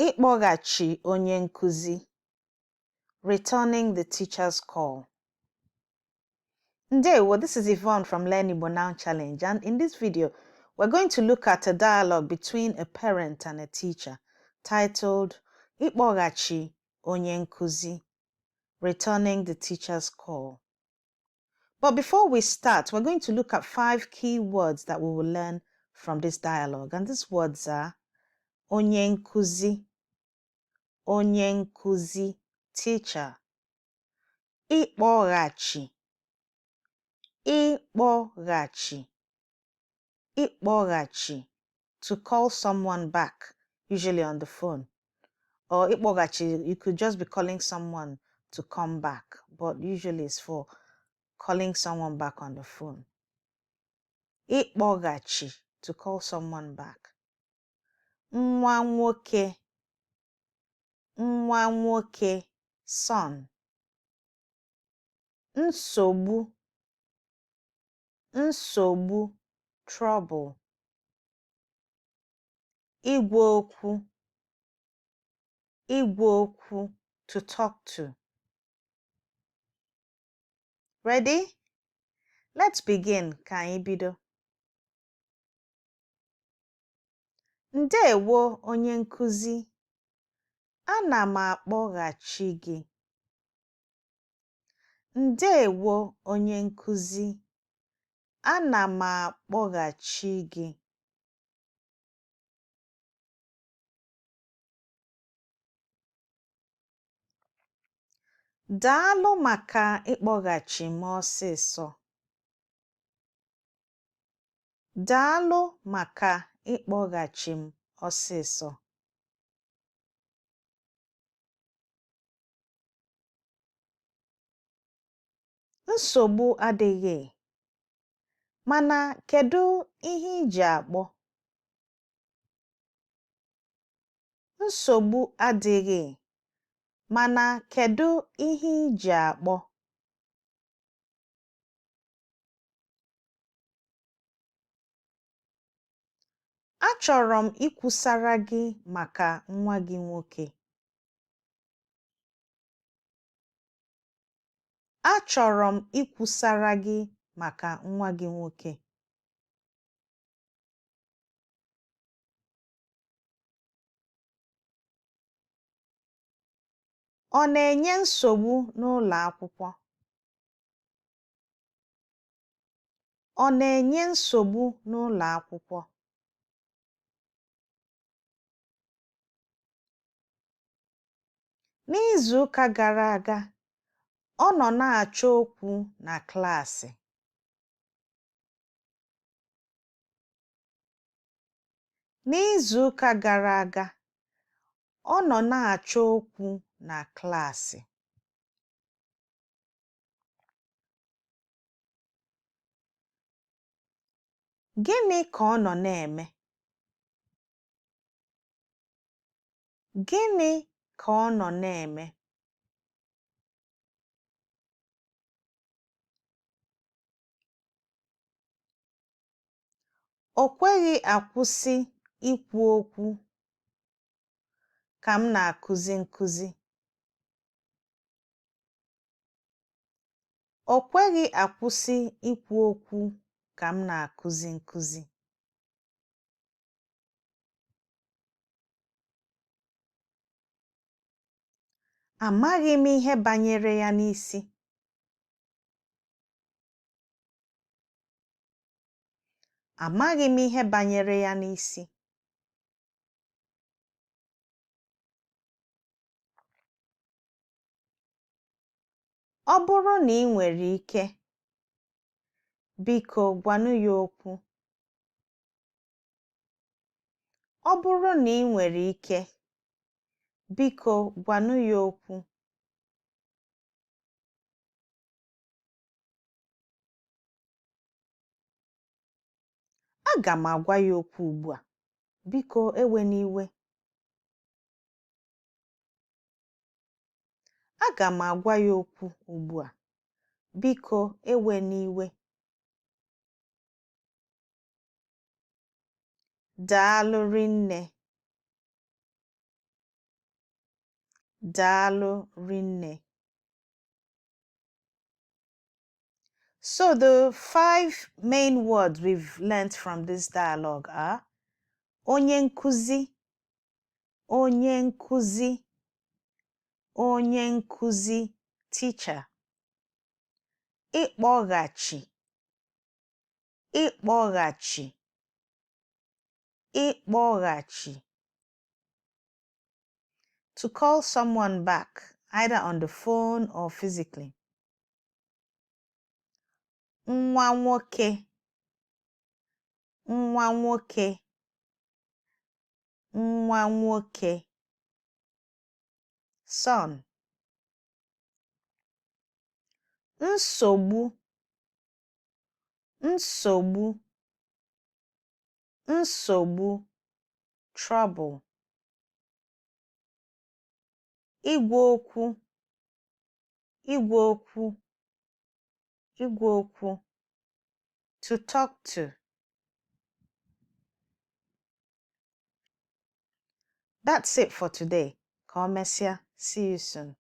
Ịkpọghachi onye nkuzi. Returning the teacher's call. Ndewo, this is Yvonne from Learn Igbo Now Challenge, and in this video, we're going to look at a dialogue between a parent and a teacher titled Ịkpọghachi onye nkuzi, Returning the Teacher's Call. But before we start, we're going to look at 5 key words that we will learn from this dialogue. And these words are onye nkuzi, onye nkuzi, teacher, ịkpọghachi, ịkpọghachi, ịkpọghachi, to call someone back, usually on the phone. Or ịkpọghachi, you could just be calling someone to come back, but usually it's for calling someone back on the phone. Ịkpọghachi, to call someone back. Nwa nwoke, nwa nwoke, son. Nsogbu, nsogbu, trouble. Igwe okwu, igwe okwu, to talk to. Ready? Let's begin. Ka anyị bido. Ndewo onye nkuzi. Ana m akpọghachi gị. Ndewo onye nkuzi. Ana m akpọghachi gị. Daalụ maka ịkpọghachi m ọsịsọ. Daalụ maka ịkpọghachi m ọsịsọ. Nsogbu adịghị, mana kedu ihe i ji akpọ? Nsogbu adịghị, mana kedu ihe i ji akpọ? Achọrọ m ikwusara gị maka nwa gị nwoke. Achọrọ m ikwusara gị maka nwa gị nwoke. Ọ na-enye nsogbu n'ụlọ akwụkwọ? Ọ na-enye nsogbu n'ụlọ akwụkwọ? N'izuụka gara aga, ọ nọ na-achọ okwu na klaasị. N'izuụka gara aga, ọ nọ na-achọ okwu na klaasị. Gịnị ka ọ nọ na-eme? Gịnị ka ọ nọ na-eme? O kweghị akwụsị ikwu okwu ka m na-akụzi nkuzi. O kweghị akwụsị ikwu okwu ka m na-akụzi nkuzi. Amaghị m ihe banyere ya n'isi. Amaghị m ihe banyere ya n'isi. Ọ bụrụ na ị nwere ike, biko gwanụ ya okwu. Ọ bụrụ na ị nwere ike, biko gwanụ ya okwu. Aga m agwa ya okwu ugbu a. Biko ewena iwe. Aga m agwa ya okwu ugbu a. Biko ewena iwe. Daalụ rinne. Daalụ rinne. So the five main words we've learnt from this dialogue are onye nkuzi, onye nkuzi, onye nkuzi, teacher. Ịkpọghachi, ịkpọghachi, ịkpọghachi. To call someone back, either on the phone or physically. Nwa nwoke, nwa nwoke, nwa nwoke. Son. Nsogbu, nsogbu, nsogbu, trouble. Igwe okwu, igwe okwu, igwe okwu. To talk to. That's it for today. Ka o mesịa. See you soon.